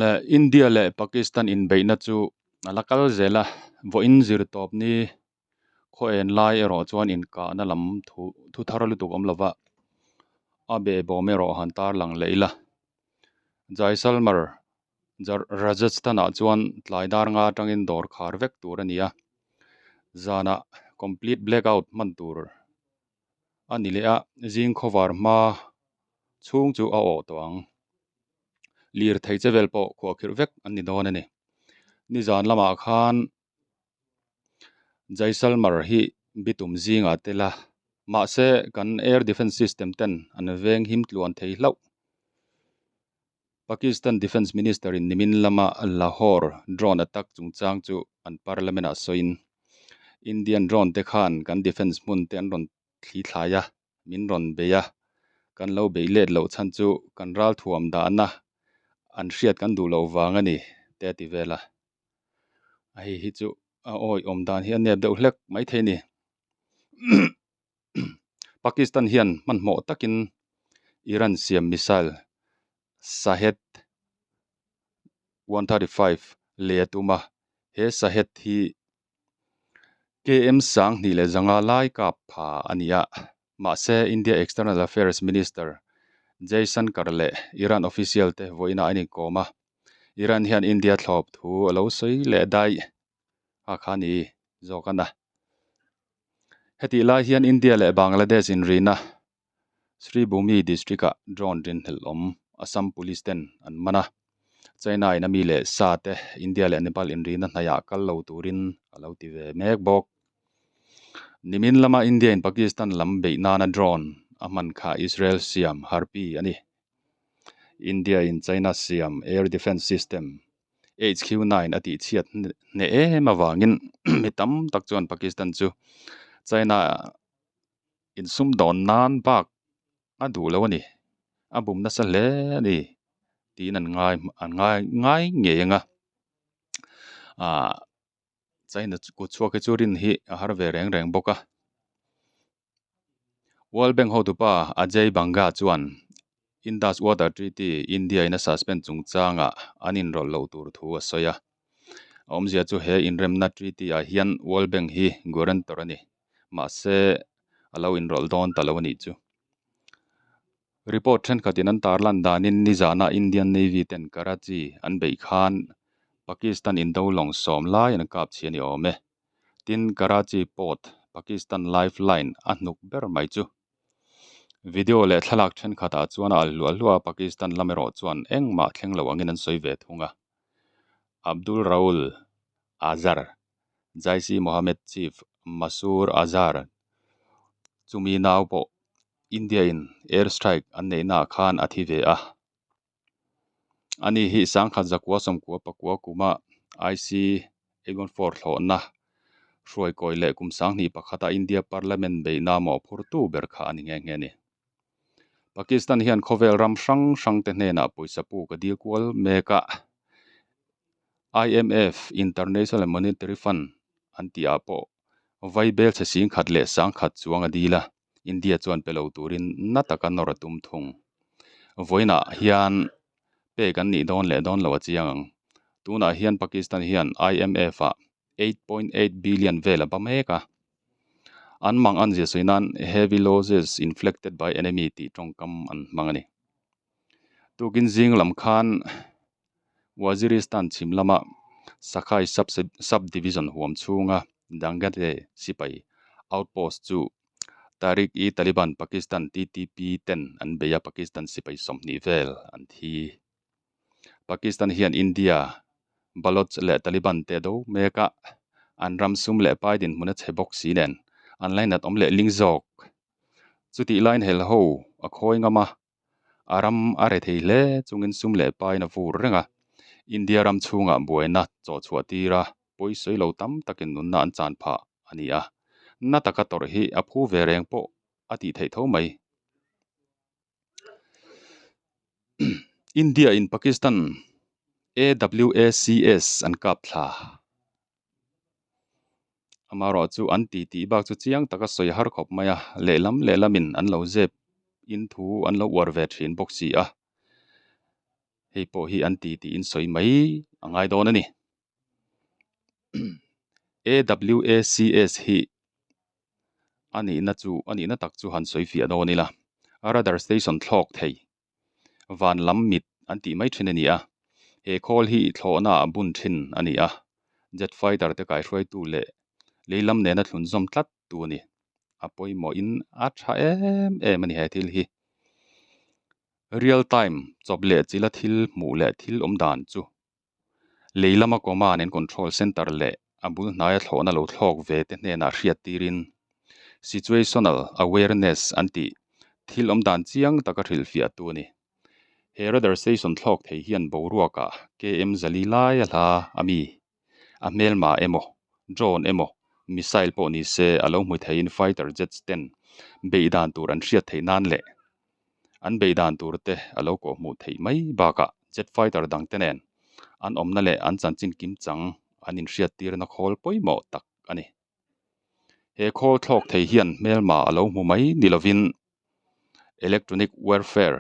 Le India leh Pakistan inbeihna chu a la kal zel a, vawiin zir tawp ni khaw en lai erawh chuan inkahna lam thu thu thar lutuk awm lova a behbawm erawh han tarlang leh ila. Jaisalmer Rajasthan ah chuan tlai dar nga atangin dawr khar vek tur a ni a, zanah complete blackout hman tur a ni leh a, zing khawvar hma chhung chu a awh tawh ang. Lirthei che vel pawh khuahkhirh vek an ni dawn a ni. Nizan lamah khan Jaisalmer hi bitum zingah tel a, mahse kan air defence system ten an veng him tluan thei hlauh. Pakistan Defence Minister in nimin lama Lahore drone attack chungchang chu an parliament ah sawiin, Indian drone te khan kan defence hmun te an rawn thli thlai a, min rawn bei a, kan lo bei let loh chhan chu kan ralthuam dahna an hriat kan duh loh vang a ni te a ti vel a. A hei hi chu a awi awm dan hi a nep deuh hlek maithei a ni. Pakistan hian hmanhmawh takin Iran siam missile Shahed 135 lei a tum a, he Shahed hi KM 2500 lai kap pha a ni a, mahse India External Affairs Minister Jaishankar leh Iran official te vawiinah an inkawm a, Iran hian India thlawp thu a lo sawi leh daih a kha ni zawk a na. Hetih lai hian India leh Bangladesh inrina Sribhumi district-ah drone rinhlelh awm Assam Police ten an man a, China in a mi leh sa te India leh Nepal inrina hnaihah kal lo turin a lo ti ve mek bawk. Nimin lama India in Pakistan lam beih nana drone a hman kha Israel siam Harpi a ni. India in China siam air defence system HQ-9 a tihchhiat hneh em avangin mi tam tak chuan Pakistan chu China insumdawn nan bak a duh lo a ni, a bum nasa hle a ni tiin an ngai an ngai ngai ngei ang a, ah China kut chhuak hi chu rin hi a har ve reng reng bawk a. World Bank hotupa Ajay Banga chuan Indus Water Treaty India in a suspend chungchangah an inrawlh loh tur thu a sawi a. A awmzia chu he inremna treaty ah hian World Bank hi guarantor a ni. Mahse a lo inrawlh dawn ta lo a nih chu. Report thenkhatin an tarlan danin nizana Indian Navy ten Karachi an beih khan Pakistan indo lawng sawm lai an kap chhi a ni awm e. Tin, Karachi Port, Pakistan lifeline a hnuk ber mai chu. Video leh thlalak thenkhatah chuan a al hluah hluah a, Pakistan lam erawh chuan engmah thleng lo angin an sawi ve thung a. Abdul Raul Azhar, Jaish-e-Mohammed chief Masood Azhar chumi nau pawh India-in air strike an neihnaah khan a thi ve a. Ani hi sangkhat zakua sawmkua pakua kuma IC 814 thlawhna hruaikawi leh kum sanghnih pakhata India Parliament beihna mawhphurtu ber kha a ni nghe nghe a ni. Pakistan hian khawvel ram hrang hrang te hnenah pawisa puk a dil kual mek a, IMF, International Monetary Fund, an tih ah pawh vai bel chhe singkhat leh sangkhat chuang a dil a. India chuan pe lo turin na taka nawr a tum thung. Vawiinah hian pek an nih dawn leh dawn lo a chiang ang. Tunah hian Pakistan hian IMF ah 8.8 billion vel a ba mek a. An mang an zia sawi nan heavy losses inflicted by enemy tih tawngkam an hmang a ni. Tukin zing lam khan Waziristan chhim lama Sakhai Sub-Division huam chhunga Dangate sipai outpost chu Tehreek-e-Taliban Pakistan, TTP, ten an bei a, Pakistan sipai 20 vel an thi. Pakistan hian India, Baloch leh Taliban te do mek a, an ram sum leh pai dinhmun a chhe bawk si nen an lainat awm leh ling zawk. Chutih laiin helho a khawi ngam a, A ram a re thei hle chungin sum leh pain a vur reng a, India ram chhungah buaina chawhchhuah tir a, pawisawi lo tam takin nunna an chan phah a ni a, na taka tawrh hi a phu ve reng pawh a tih theih tho mai. India in Pakistan AWACS an kap thla. Amaherawh chu an ti tih bak chu chiang taka sawi har khawp mai a, lehlam lehlamin an lo zep in thu an lo uar ve thin bawk si a. Hei pawh hi an ti tiin sawi mai a ngai dawn a ni. AWACS hi a nihna chu a nihna tak chu han sawi fiah dawn ila. Radar station thlawk thei van lam mit an tih mai thin a ni a. He khawl hi thlawhna ah bun thin a ni a. Jet fighter te kaihruaitu leh lei lam nena thlunzawm tlat tu a ni. A pawimawhin a tha em em a ni he thil hi. Real time chawp leh chila thil hmuh leh thil awm dan chu lei lama command and control center leh a bul hnaia thlawhna lo thlawk ve te hnenah hriat tirin situational awareness an tih thil awm dan chiang taka hrilhfiah tu a ni. He radar station thlawk thei hian boruakah KM zali lai a hla a mi a hmelma emaw, drone emaw, missile pawh ni se a lo hmu theiin fighter jets ten beih dan tur an hriat theih nan leh an beih dan tur te a lo kawh hmuh theih mai bakah jet fighter dang te nen an awmna leh an chanchin kim chang an inhriat tirna khawl pawimawh tak a ni. He khawl thlawk thei hian hmelma a lo hmu mai ni lovin electronic warfare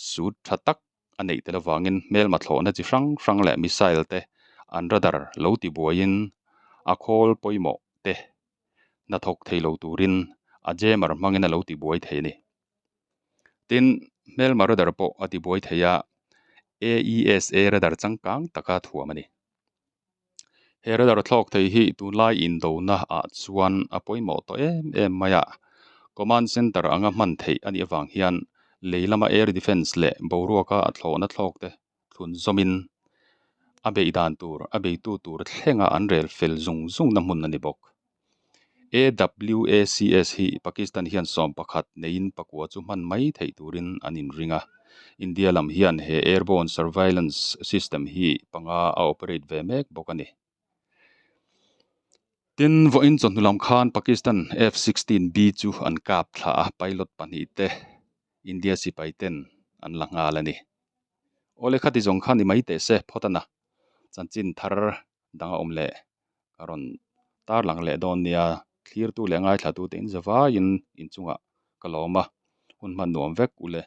suit tha tak a neih tel avangin hmelma thlawhna chi hrang hrang leh missile te an radar lo ti buaiin a khawl pawimawh te hnathawk thei lo turin a jammer hmangin a lo ti buai thei a ni. Tin, hmelma radar pawh a ti buai thei a, AESA radar changkang taka thuam a ni. He radar thlawk thei hi tunlai indona ah chuan a pawimawh tawh em em mai a, command center anga hman theih a nih avang hian lei lama air defence leh boruaka a thlawhna thlawk te thlun zawmin a beih dan tur a beitu tur thlenga an rel fel zung zungna hmun a ni bawk. AWACS hi Pakistan hian 11 neiin pakua chu hman mai theih turin an inring a. India lam hian he airborne surveillance system hi panga a operate ve mek bawk a ni. Tin, vawiin chawhnu lam khan Pakistan F-16B chu an kap thla a, pilot pahnihte India sipai ten an la nghal a ni. Awle khati zawng kha ni mai teh se phawt a na. Chanchin thar dang a awm leh ka rawn tar lang leh dawn nia thlirtu leh ngaithlatu te in zavaiin inchungah ka lawm a hun hman nuam vek ule.